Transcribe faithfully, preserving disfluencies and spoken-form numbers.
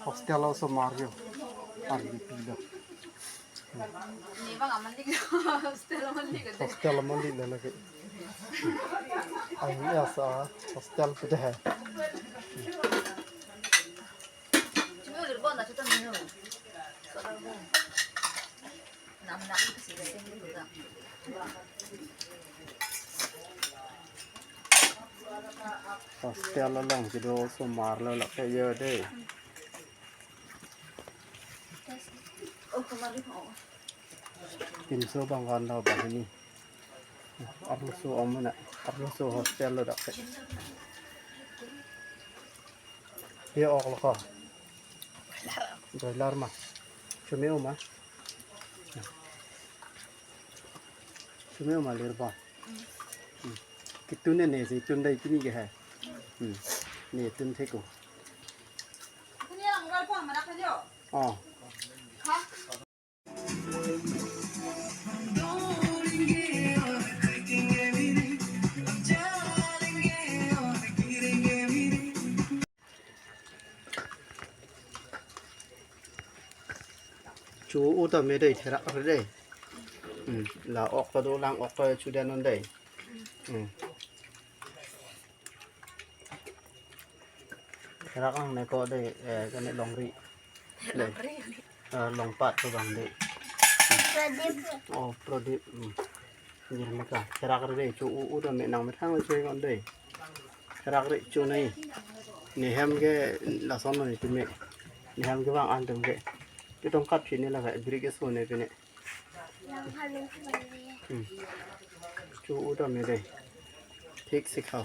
Hostel osomar yo. Ardi pilo. Ni bang aman dik. Hostel aman dik. Hostel aman dik lagi. Ai ni asa hostel pu dei. Cumi ulir bon na chuta menu. Solar bon. Nam nam ke sih sih juga. Hostel along kedo osomar lo lake yo dei. Oh, kemarin oh. Pinso bang kan lo banghini. Arloso om na, arloso hostel lo dak. Ye ok lo ko. Broiler ma. Cumi ma. Cumi ma lir ba. Hmm. Kitun ne ne si tun dei pini ke hai. Hmm. Ne tun thek ko. Oh. Cho-o tame dei therak re dei. Hmm. La ok kedo lang ok ke chudan non dei. Hmm. Therak ang ne ko dei, eh, kene longri. Dei. Longri. Eh, longpat ko bang dei. Pradip. Oh, Pradip. Hmm. Nirmika. Therak re dei, cho-o-o tame nang methang le choi kon dei. Therak re cho nai. Ne hem ke lason nai tumi. Ne hem ke bang an tum ke. Ke tongkat sini la ke brick ke so ne pine. Hmm. Cho-o tame dei. Thik si khau.